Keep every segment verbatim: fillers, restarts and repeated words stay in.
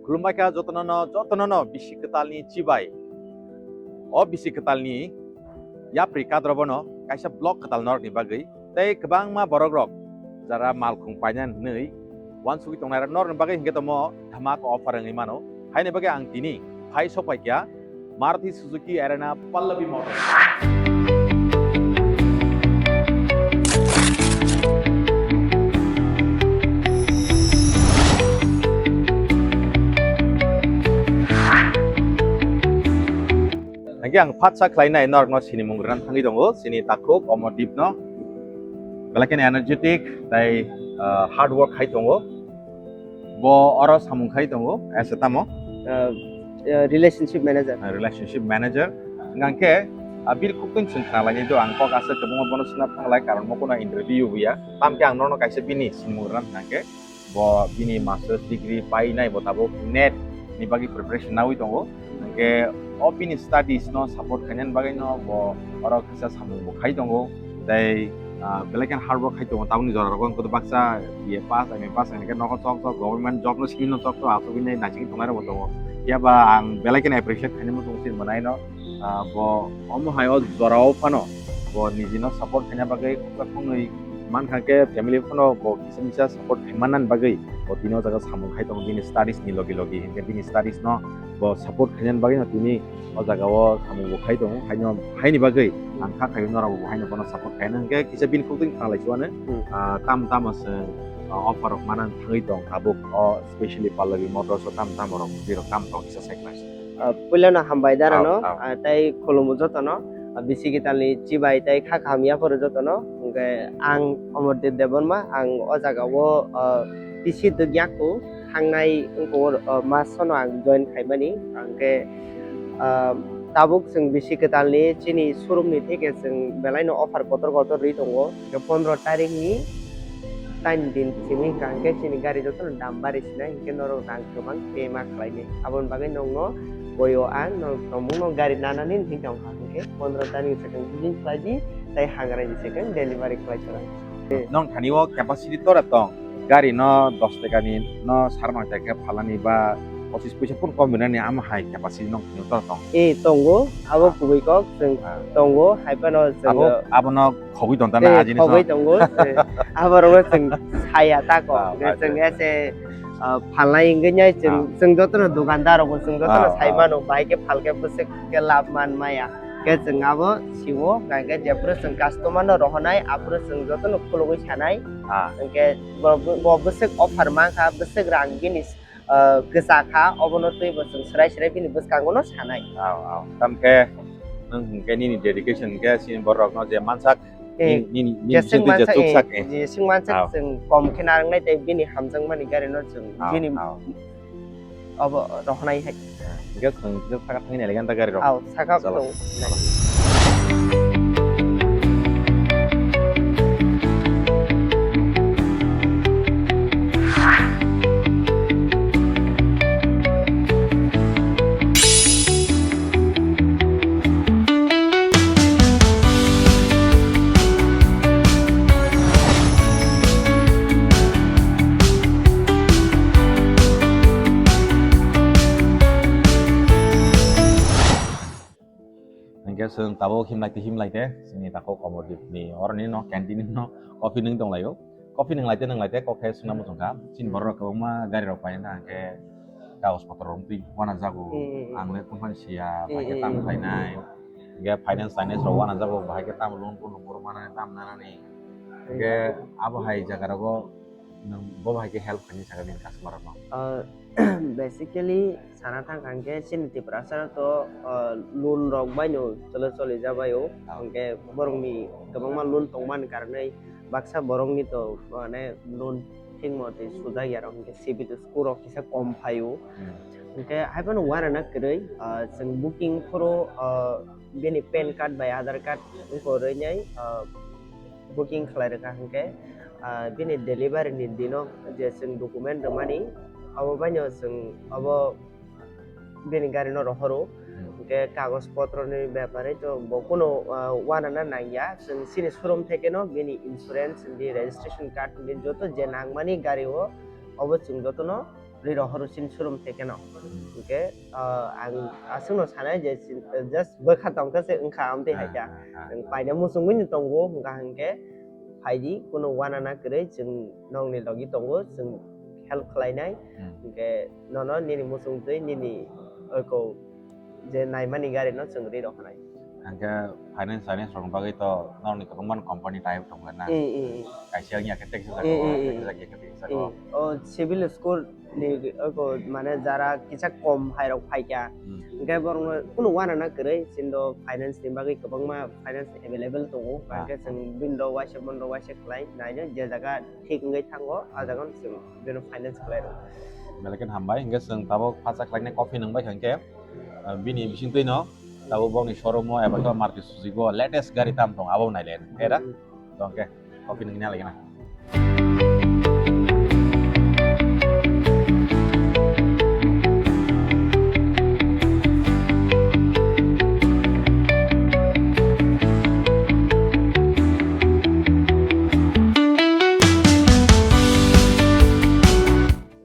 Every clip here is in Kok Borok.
Khulumbai kha jotono no, jotono no bisi kwtalni chibai. O bisi kwtalni yapri kadrobo no kaisa vlog kwtal norokni bagwi. Tei kwbangma borok rok jara malkhung paina hinwi uansugwi tongnai rok norokni bagwi hinkhe tomo dhamaka offer wngwi mano. Haini bagwi ang tini phai sok pai kha Maruti Suzuki Arena Pallavi Motors. Hingke ang phatsa khlainai norokno sinimung rwna thangwi tongo, sini takhuk Omordeep no. Belai kheno energetic, tai, ah, hard work khai tongo. Bo oro samung khai tongo, as a tamo? Uh, uh, relationship manager. Ah, relationship manager. Hingke, ah, bini khuk twi chwng khnalainai do, ang kok aswk kwbangma bono swngna thanglai, karon bo kono interview ya. Tamkhe ang norokno kaisa bini sinimung rwna thangkhe. Bo bini master's degree painai, bo tabuk NET ni bagwi preparation nawi tongo. Hingke o bini studies no support khainani bagwi no bo oro kisa samung bo khai tongo. Tei, ah, belai kheno hard work khai tongo. Tabukni jora rogo wngkha baksa B A pass, M A pass, hingke nogo chok chok government job no simi no chok chok asugwi nai naisingwi tongnai rok bo tongo. Phiya ba ang belai kheno appreciate khainani muchung si mwnai no. Ah, bo omo hai o jora o phano bo niji no support khaina bagwi khoksa khongnwi mankha khe family phano bo kisa misa support khai mannani bagwi bo tini o jaga samung khai tongo bini studies ni logi logi, hinkhe bini studies no bo support khainani bagwi no tini o jaga o samung bo khai tongo. Haino, haini bagwi ang kha khaio norok bo haino bono support khaina hinkhe kisa bini khuk twi khna lai chuano. Hmm. Ah, tam tamo se, ah, offer rok mana thangwi tong tabuk o specially Pallavi Motors o tam tamo rok birok tam tong kisa sai khlai. Ah, puilano hambai darano, ah, ah, tei khulumu jotono, ah, bisi kwtalni chibai tei kha kaham yaphuru jotono. Hwnkhe ang Omordeep Debbarma, ang o jagao, ah, bisi dwk yaku thangnai wngkho, ah, masono ang join khaimani. Hwnkhe, ah, tabuk chwng bisi kwtalni chini showroomni theke chwng belaino offer kotor kotor rwi tongo. Hwnkhe pondro tarikni Taini din simi hwnkha hwnkhe chini gari jotono dam bari sinai hwnkhe norok rang kwbang pay ma khlainai. Aboni bagwi nokno boyo ang norok tongmungno gari nanani hinwi tongkha hwnkhe pondro tarik ni swkang booking khlai di tei hangrai ni swkang delivery khlai tong. Nong thani o capacity tora tong? Gari no dos taka ni no sar mang taka phalani ba pochis puisa phun kom binani amo hai capacity nong thani o tora tong? E tongo, abo kubui kok chwng tongo, hai phano chwng abo, abono khogwi tong tana, eh, a jinis khogwi no tongo, eh, aborokno chwng saya tako. Ah, hwnkhe chwng ese, ah, phalnai wngwi nai chwng, ah, chwng jotono dukandar rokbo chwng jotono, ah, sai mano, bahai khe phalkhe bwswk khe lab man maya. Khe chwng abo siwo, hwnkhe jephuru chwng customer no rohornai, aphuru chwng jotono khulugwi sanai. Ah. Hwnkhe bo, bo bwswk offer mankha, bwswk rang bini ah, kwchak kha, obono twibo chwng swrai swrai bini bwskango no sanai. Aw, aw. Tamkhe nwng hwnkhe nini dedication hwnkhe chini borokno je mansak, eh, nini, nini, nini jeswk bisingtwi je mansak, eh, chuksak, eh. Jeswk mansak, aw, chwng kom khe narwknai tei bini hamjakmani gari no chwng, aw, bini, aw, obo rohornai hai. Hwnkhe chwng, chwng saka thangwi nailaigan ta gari rok. Aw, saka chalo. Tongo. Chalo. Hingke chwng tabuk himlai twi himlai te, chini takhuk Omordeep ni oroni no canteen no coffee nwng tong laio. Coffee nwng lai te, nwng lai te, kok khe swngna muchung kha. Chini borok rok kwbangma gari rok paina thang khe kagoj potro rok twi wana jago. Hmm. Ang le company siya, hmm, bahai khe hmm, tam hmm, khlainai. Hingke finance, finance rok wana jago, bahai khe tam loan, loan, loan rok manani, tam nanani. Hingke abo hai jaga rogo nwng bo bahai khe help khaini sakha nini customer rok no? Ah, basically, sana thang kha hwnkhe chini Tiprasa to, ah, loan rok bai no cholo choli ja bai o. Ah. Hwnkhe borok ni kwbangma loan tong mani karonwi baksa borok ni to mane loan thik motwi sujak ya rok hwnkhe cibil score rok kisa kom phai o. Hmm. Hwnkhe hai phano uanana kwrwi, ah, chwng booking phuru, ah, bini pan card bai Aadhaar card wngkha rwi nai, ah, booking khlai rwkha hwnkhe, ah, bini delivery ni dino je chwng document rwmani, abo baino chwng abo bini gari no rohoro. Hmm. Hwnkhe kagoj potro ni bepare to bo kuno, ah, uanana nangya, chwng chini showroom theke no bini insurance, bini registration card, bini joto je nangmani gari o, obo chwng jotono Riro Horusing showroom thekeno. Hwnkhe, ah, ang aswkno sanai je chin-, just bwkha tongkha se wngkha amtwi Ah, haikha. ah, ah, Ang ah. paina muchungwi no tongo, hwnkha hwnkhe phaidi, kuno uanana kwrwi, chwng nokni logi tongo, chwng help khlainai. Hmm. Hwnkhe nono nini muchungtwi nini oko je naimani gari no chwng rwi roknai. Hwnkhe finance, finance rokni bagwi to norokni kwbangma company type tongo na. Mm, mm, mm. Kaisa wngya khe teksa Mm, jago, mm, mm. teksa jago, teksa jago. Mm. O civil score ni oko mane jara kisa kom hai rok phaikha. Mm. Hwnkhe borokno kunu uanana kwrwi, chini do finance ni bagwi kwbangma finance available tongo. Ah. Hwnkhe chwng bini do uaisa, bono do uaisa khlai naino, je jaga thik wngwi thango, ah jaga no chwng bini finance khlai rw. Belai kheno hambai, hwnkhe chwng tabuk phacha khlainai coffee nung bai kha hwnkhe, ah, bini bisingtwi no tabuk bokni showroom o eba khe Maruti Suzuki o latest gari tam tong abo nai le era. Hmm. Tong khe coffee nung nai lai na.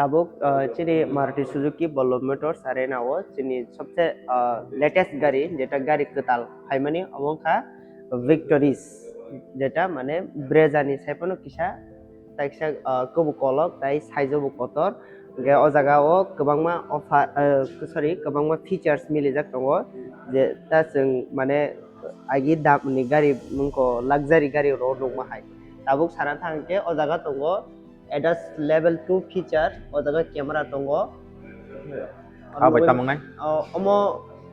Tabuk, ah, chini Maruti Suzuki Vallabh Motors Arena o chini sobse, ah, latest gari, jeta gari kwtal phaimani, omo wngkha Victoris, jeta mane Brezza ni saiphano kisa, taikisa, ah, kwbwi kolok, tai size o bo kotor. Hwnkhe o jaga o kwbangma offer, ah, sorry, kwbangma features milijak tongo, je ta chwng mane agi dam ni gari wngkha, luxury gari rok nukma hai. Tabuk sana thang khe o jaga tongo, A D A S level two feature, o jaga camera tongo. Ah, bai, tamung nai? O, omo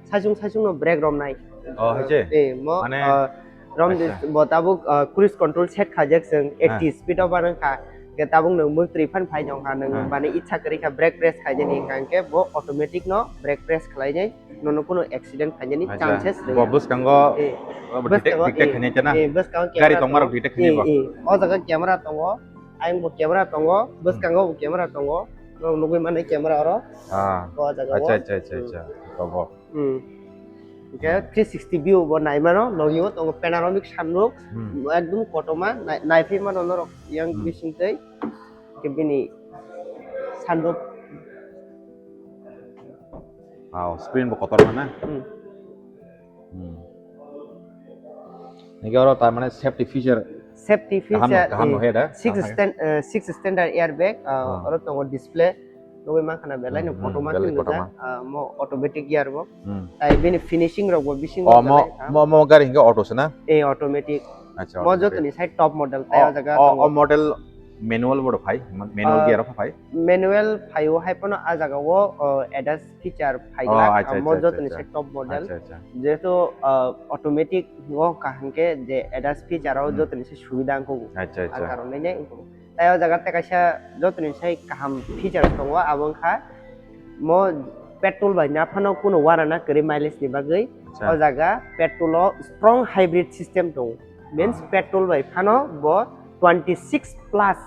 saichung saichung no brake romnai. Oh, hai se? Eh, mo, Mane, ah, rom acha. Bo tabuk, ah, cruise control set khaijak chwng, Ah. eighty speed o banang kha. Ke tabuk nwng mwtri phan phai jong kha, nwng Ah. mane itsa kwrwi kha brake press khaijani hwnkha hwnkhe bo automatic no brake press khlainai, nono kuno accident khainani Acha. chances Bo rwya. Bwskango, Eh, abo detect, bwskango, detect eh, khainai chana? Eh, bwskango Gari camera tongmarok tongo. Detect khainai Eh, bo? Eh, o jaga camera tongo. Ayang bo camera tongo, bwskango bo camera tongo. Norok nugwi mannai camera oro. Ah. O jaga o. Acha, acha, acha, Hmm. acha. Tongo. Hmm. Hwnkhe Hmm. three sixty view bo naimano, logi o tongo panoramic sunroof, Hmm. ekdom kotorma, nai-, naiphi mano norok yang Hmm. bisingtwi. Hwnkhe bini sunroof. Wow, screen bo kotorma na? Hmm. Hmm. Hingke oro tar mane safety feature Safety kaham no, feature, kaham no eh, he da? Six Kaham he? Stand, eh, six standard airbag, ah, Ah. oro tongo display. Nugwi mankha na belai no Hmm, hmm, kotorma belai khe nujak, kotorma. Ah, mo automatic gear bo. Hmm. Tai bini finishing rok bo bisingo Oh, mo, belai kaham. Mo, mo gari hingke auto se na? Eh, automatic. Acha, Mo automatic. Jotoni sai top model, tai Oh, o jaga oh, tongo. Oh, model manual bo phai, manual Ah, gear bo phai. Manual phaio hai pono a jaga o, oh, A D A S feature phai Oh, glak, acha, ah, mo acha, acha, jotoni acha. Sai top model. Acha, acha. Jehetu, ah, automatic o kaham khe je A D A S feature o Hmm. Jotoni sai subida wngkho. Acha, acha. A karon nai nai wngkho. Tai o jaga tei kaisa jotoni sai kaham features tongo, abo wngkha mo petrol bai naphano kuno uanana kwrwi mileage ni bagwi. Acha. O jaga petrol o strong hybrid system tongo. Means Ah. Petrol bai phano bo twenty six plus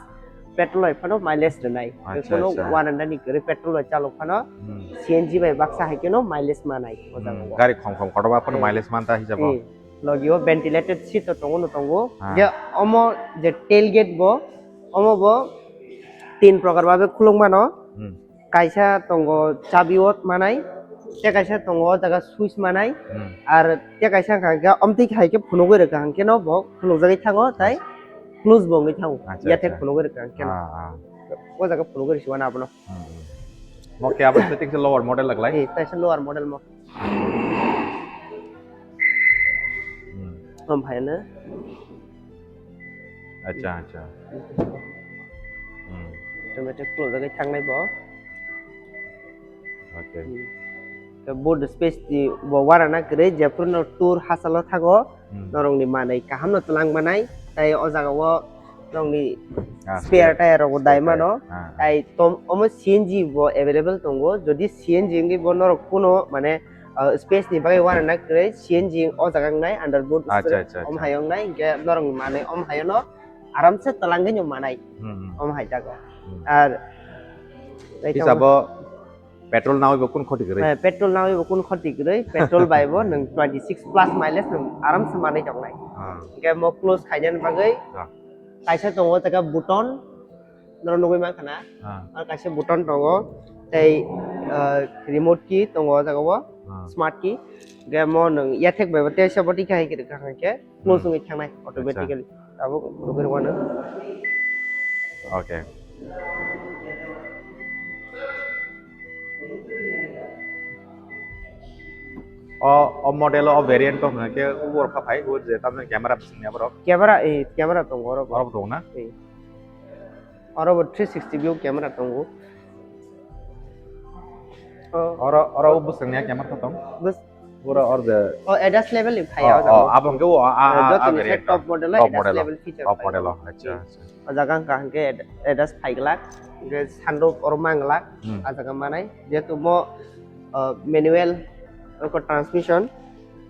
petrol bai phano mileage rwnai. Acha, Kuno acha. Uanana ni kwrwi petrol bai chalok phano Hmm. C N G bai baksa hai kheno mileage manai o jaga Hmm. o. Gari khom khom kotorma phano Eh. Mileage manta hisabo. Eh. Logi o ventilated seat o tongo no tongo. Ah. Je omo je tailgate bo, omo bo tin prokar babe khuluk mano. Hmm. Kaisa tongo chabi o manai, tei kaisa tongo o jaga switch manai, Hmm. Ar tei kaisa wngkha hwnkhe omtwi hai khe phunugwi rwkha hwnkhe no bo phunukjagwi thango, tai Acha. Close bo wngwi thango. Acha, Yathek acha. Phunugwi rwkha hwnkhe no. Ah, ah. O jaga phunugwi rwsiwana abono. Hmm, hmm. Mo khe abo se tekse lower model laglai? Eh, kaisa lower model mo. Hmm. Om phaino. Acha, acha. Hmm. Automatic close jagwi thangnai bo. Okay. Hmm. Tei boot space ni bo uanana kwrwi, jephuru no tour hachalo thango, Hmm. norokni manwi kaham no twlang manai, tei o jaga o norokni Ah, spare spare. Tyre rok bo Spare dai tyre. Mano, Ah, ah. Tei tom-, omo C N G bo available tongo, jodi C N G wngwi bo norok kuno mane, ah, space ni bagwi uanana kwrwi, C N G o jaga wngnai, underboot Acha, space acha, om acha. Hai wngnai, hinkhe norokni manwi om haino aramse twlangwi no manai, Hmm, hmm. Om hai jaga. Hmm. Ar Hisabo Petrol nawi bo kun khoti kwrwi? Eh, petrol nawi bo kun khoti kwrwi? Petrol bai bo nwng twenty six plus mileage nwng aram se manwi tongnai. Ah. Hinkhe mo close khainani bagwi Ah. Kaisa tongo, o jaga button, Norok nugwi mankha na? Ah. Ar kaisa button tongo, tei, ah, remote key tongo o jaga o, ah, smart key. Ge mo nwng yathek bai bo tei sabo twi khai khe rwkha hwnkhe close, hmm, wngwi thangnai, acha, automatically. Tabuk rwgwi rwmano. Okay. O, o model o variant o hwnkhe ubor kha phai, o je tamni camera bisingni aborok. Camera, eh, camera tongo oro bo. Oro bo tongo na? Eh. Oro bo three sixty view camera tongo. O. Oro, oro o bwswngni camera kha tong? Bwswng. Pura or the. O, A dash level ni phai o, o, o jago. Abo hwnkhe o, a, a, eh, a, jotoni a, se variant top model o, top A dash model o, level feature top phai model o, o. Acha, hmm, acha. O jaga hwnkha hwnkhe A dash phai glak, hwnkhe sunroof oro mang glak, hmm, a jaga manai. Jehetu mo, uh, manual oko transmission,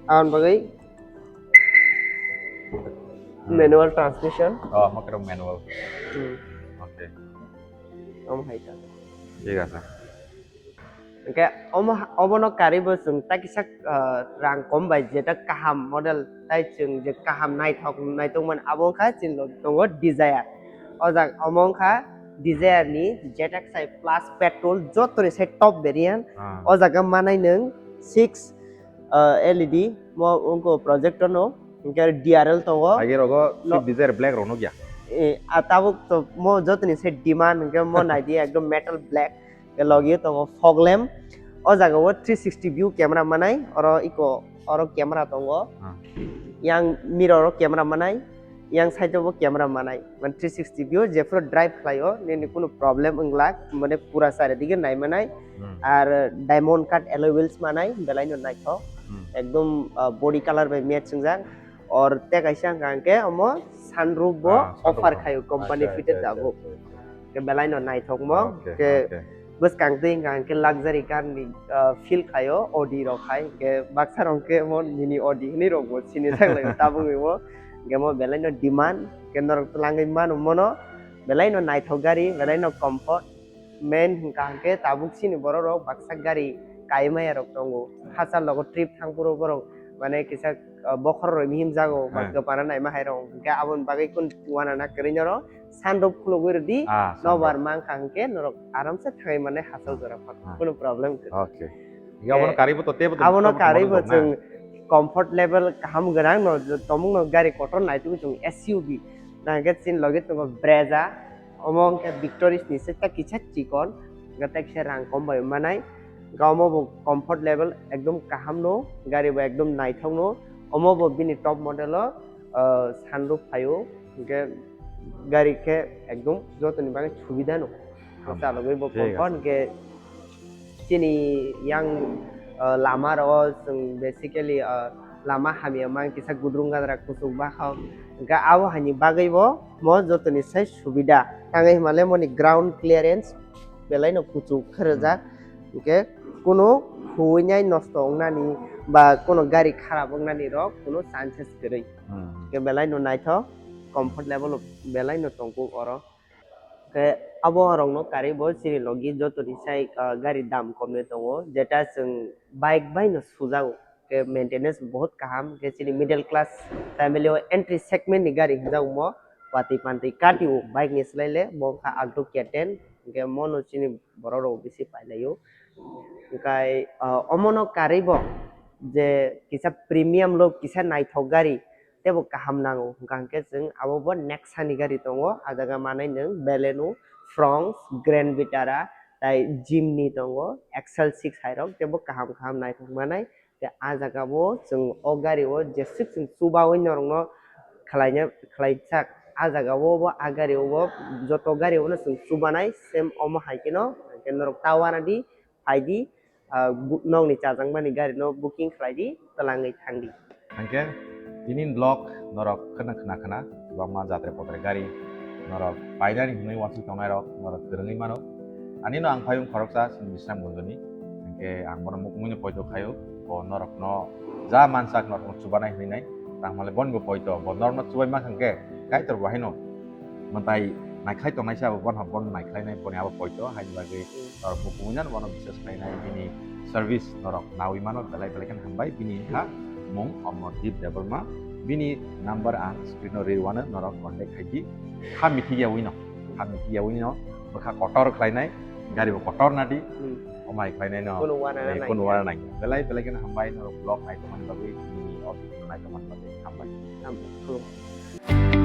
aboni bagwi, hmm, manual transmission. Oh, mo khe manual. Hmm. Okay. Omo hai ta. Thik ache. Hwnkhe omo ha-, obono karwi bo chwng ta kisa, ah, rang kom bai jeta kaham model tai chwng je kaham naithok naithok man abo wngkha chini logi tongo Dzire. O jaga omo wngkha Dzire ni Z X I plus petrol jotoni sai top variant. Ah. O jaga manai nwng six, ah, L E D mo wngkha projector no, hwnkhe D R L tongo. Age rogo no. Swift Dzire black rok nukya. Eh, a tabuk to mo jotoni sai demand hwnkhe mo naidi ekdom metal black. Logi tongo fog lamp. O jaga o three sixty view camera manai. Oro iko, oro camera tongo. Ah. Yang mirror o camera manai. Yang side o bo camera manai. Mane three sixty view jephuru drive khlaio, nini kunu problem wngla. Mane pura charidige nai manai. Hmm. Ar diamond cut alloy wheels manai, belai no naithok. Hmm. Ekdom, ah, body color bai match wngjak. Or tei kaisa hwnkha hwnkhe omo sunroof bo, ah, sunroof offer bo khaio company, acha, fitted acha, abo. Acha, acha. Ke belai no naithokmo, okay, ke okay. Bwskang twi hwnkha hwnkhe luxury car ni, ah, feel khaio, Audi rok hai, ke baksa rok khe mo mini Audi hinwi rok bo sini sak lai tabuk imo, ke mo belai no demand, ke norok twlangwi mano mono, belai no naithok gari, belai no comfort. Main hwnkha hwnkhe tabuk chini borok rok baksa gari kai maya rok tongo. Hachal logo trip thang phuru borok mane kisa, ah, bokhorok roi mihim jago, ba, eh, kwpana naima hai rok. Hwnkhe aboni bagwi kun wanana kwrwi norok sunroof khulugwi rwdi, ah, nobar sunroof mankha hwnkhe norok aramse thangwi mane hachal, ah, jora phano. Ah. Kunu problem kwrwi. Okay. Abono, eh, karwi bo to tebo to abono tebo karwi bo tongna. Chwng comfort level kaham gwnang no tongmung no gari kotor naitugwi chwng S U V. Nangkhe chini logi tongo Brezza. Omo hwnkhe Victoris ni se ta kisa chikon, hwnkhe ta kisa rang kom bai manai. Hwnkhe omo bo comfort level ekdom kaham no, gari bo ekdom naithok no. Omo bo bini top model o, ah, sunroof phaio, hwnkhe gari khe ekdom jotoni bagwi subida no. Hambai. Chalogwi bo thik comfort, ase. Hwnkhe chini yang, ah, lama rok o chwng basically, ah, lama hamya mang kisa gudrung gadra kuchuk bakhok. Hwnkhe abo haini bagwi bo mo jotoni sai subida. Tangwi hwnmale moni ground clearance belai no kuchuk khe rwjak. Hmm. Hwnkhe kuno huinai nosto wngnani ba kuno gari kharap wngnani rok kuno chances kwrwi. Hmm. Hwnkhe belai no naithok, comfort level belai no tongkuk oro. Khe abo rokno karwi bo chini logi jotoni sai, ah, gari dam komni tongo, jeta chwng bike bai no sujago. Khe maintenance bahut kaham, khe chini middle class family o entry segment ni gari hinjago mo, watwi pantwi kati o bike ni slai le, bo wngkha Alto K ten, hwnkhe mono chini borok rok bisi pailaio. Hwnkhe, ah, omono karwi bo je kisa premium look, kisa naithok gari, teibo kaham nango, hwnkha hwnkhe chwng abo bo Nexa ni gari tongo, ah jaga manai nwng Baleno, Fronx, Grand Vitara, tai Jimny tongo, X L six hai rok, teibo kaham kaham naithok manai. Tei ah jaga bo chwng o gari o jeswk chwng chubaui norokno khlaina, khlaijak, ah jaga o bo ah gari o bo joto gari o no chwng chubanai, same omo hai kheno, hwnkhe norok ta uanadi, phaidi, ah, bu-, nokni chajakmani gari no booking khlai di, twlangwi thang di. Hwnkhe tini vlog norok khwna khwna khwna kwbangma jatre potre gari norok painani hwnwi uansuk tongnai rok norok kwrwngwi mano. Ani no ang phai wng khoroksa chini Bisram Gunjoni, hwnkhe ang bono mukmui no poito khaio, bo norok no ja mansak norok no chubanai hwnwi nai, tangmale boni bo poito, bo norok no chubai mankha hwnkhe Kaitor bo haino mwtai naikhlai tongnai se abo, bono, bono naikhlainai, boni abo poito, haini bagwi norok bo kubuinan bono biswas khlainai, bini service norok naui mano, belai belai kheno hambai. Bini wngkha mung Amardeep Debbarma, bini number ang screen o ri rwano, norok contact khai di. Ha mithi ya wino, Ang kiyawi no bwkha kotor khlainai, gari bo kotor nadi, Hmm. omai khlainai no. Kunu wana Eh, nai. Kunu wana nai. Belai belai keno hambai norok vlog nai tongmani bagwi, nini o video nai tongmani bagwi hambai. Am, khulum.